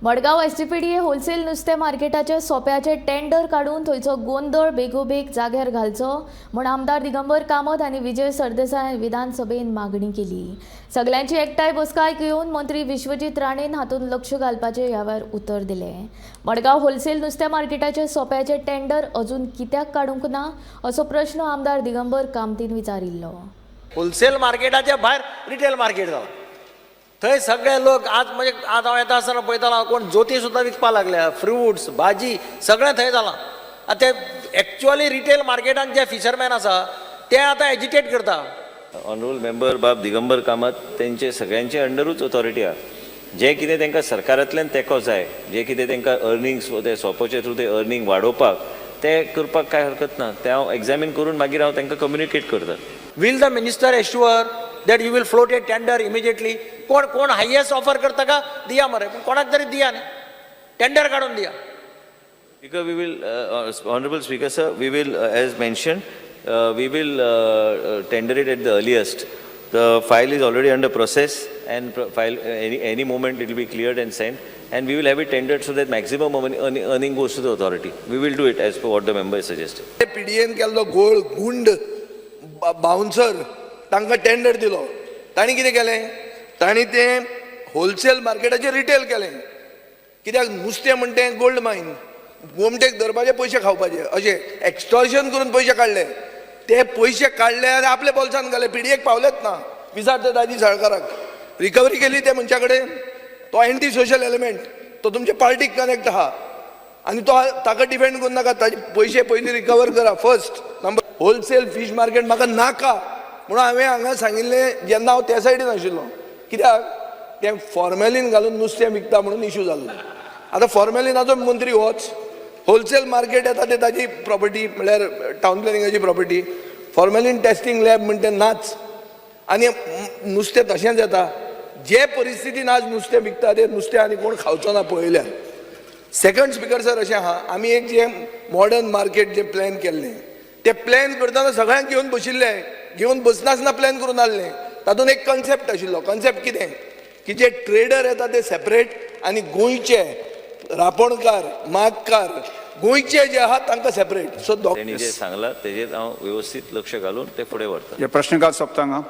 Madgaon SGPDA wholesale नुस्तें मार्केटाच्या सोप्याचे tender काडून थंयचो गोंदळ बेगोबेग जाग्यार घालचो म्हूण आमदार दिगंबर कामत आनी विजय सरदेसाय विधानसभेन मागणी केली. सगल्यांची एकठांय बसका घेवन मंत्री विश्वजीत राणेन हातूंत लक्ष घालपाचें ह्या वेळार उतर दिलें. मडगांव होलसेल नुस्तें मार्केटाच्या सोप्याचे टेंडर अजून कित्याक काडूंक ना, असो प्रश्न आमदार दिगंबर कामतीन विचारिल्लो. होलसेल मार्केटाच्या भायर रिटेल मार्केट जाला. थंय सगळे लोक आज, म्हणजे आज हांव येता आसतना पळयतालो, कोण जोती सुद्दां विकपाक लागल्या, फ्रुट्स, भाजी, सगळें थंय जालां. आतां ते एक्चुअली रिटेल मार्केटान जे फिशरमॅन आसा ते आतां एजिटेट करता. ऑनरेबल मेंबर बाब दिगंबर कामत, तेंचे सगळ्यांचे अंडरूच ऑथॉरिटी आहा. जे कितें तांकां सरकारांतल्यान तेंको जाय, जे कितें तांकां अर्निंग्स, ते सोपोचे थ्रू ते अर्निंग वाडोवपाक, ते करपाक कांय हरकत ना. ते हांव एग्जामीन करून मागीर हांव तांकां कम्युनिकेट करता. Will the minister assure that you will float a tender immediately? कोण कोण हायएस्ट ऑफर करता का दिया मरे, पूण कोणाक तरी दिया न्ही, टेंडर काडून दिया. Speaker, we will, Honorable Speaker, sir, we will, as mentioned, we will tender it at the earliest. The file is already under process and file, any moment it will be cleared and sent. And we will have it tendered so that maximum earning goes to the authority. We will do it as per what the member has suggested. PDN केल्लो गोळ, गुंड, bouncer, तांकां tender दिलो. तांणी कितें केलें? तांणी तें होलसेल मार्केटाचेर रिटेल केलें. कित्याक? नुस्तें म्हणटा तें गोल्ड मायन, गोमटेक धरपाचे, पयशे खावपाचे, अशें एक्स्टॉर्शन करून पयशे काडले. ते पयशे काडले आनी आपल्या बोल्सान घाले. पीडीएक पावलेच ना. विचारता दादी साळकाराक, रिकवरी केली त्या मनशा कडेन? तो एंटी सोशल एलिमेंट, तो तुमच्या पार्टीक कनेक्ट आहा आनी तो ताका डिफेंड करूं नाका. ताजे पयशे पयलीं रिकवर करा, first number. Wholesale fish market म्हाका नाका म्हणून हांवें हांगा सांगिल्लें जेन्ना हांव त्या सायडीन आशिल्लो. कित्याक? तें फॉर्मेलीन घालून नुस्तें विकता म्हणून इशू जाल्लो. आतां फॉर्मेलिनाचो मंत्री होच. होलसेल मार्केट येता ते ताजी प्रॉपर्टी, म्हणल्यार टावन प्लॅनिंगाची प्रॉपर्टी. फॉर्मेलीन टेस्टींग लॅब म्हणटे नाच आनी नुस्तें तशेंच येता. जे परिस्थितीन आज नुस्तें विकता, तें नुस्तें आनी कोण खावचो ना पळयल्यार. सेकंड, स्पिकर सर, अशें आहा, आमी एक जे मॉडर्न मार्केट जे प्लॅन केल्लें, ते प्लॅन करतना सगळ्यांक घेवन बशिल्ले. घेवन बसनासतना प्लॅन करून आहलें. तातूंत एक कन्सेप्ट आशिल्लो. कन्सेप्ट कितें की जे ट्रेडर येता ते सेपरेट आनी गोंयचे रापणकार, मागकार, गोंयचे जे आहात तांकां सेपरेट. सो तेणी जे सांगलां तेजेर हांव व्यवस्थीत लक्ष घालून ते फुडें व्हरता. हे प्रश्नकाल सोंपता हांगा.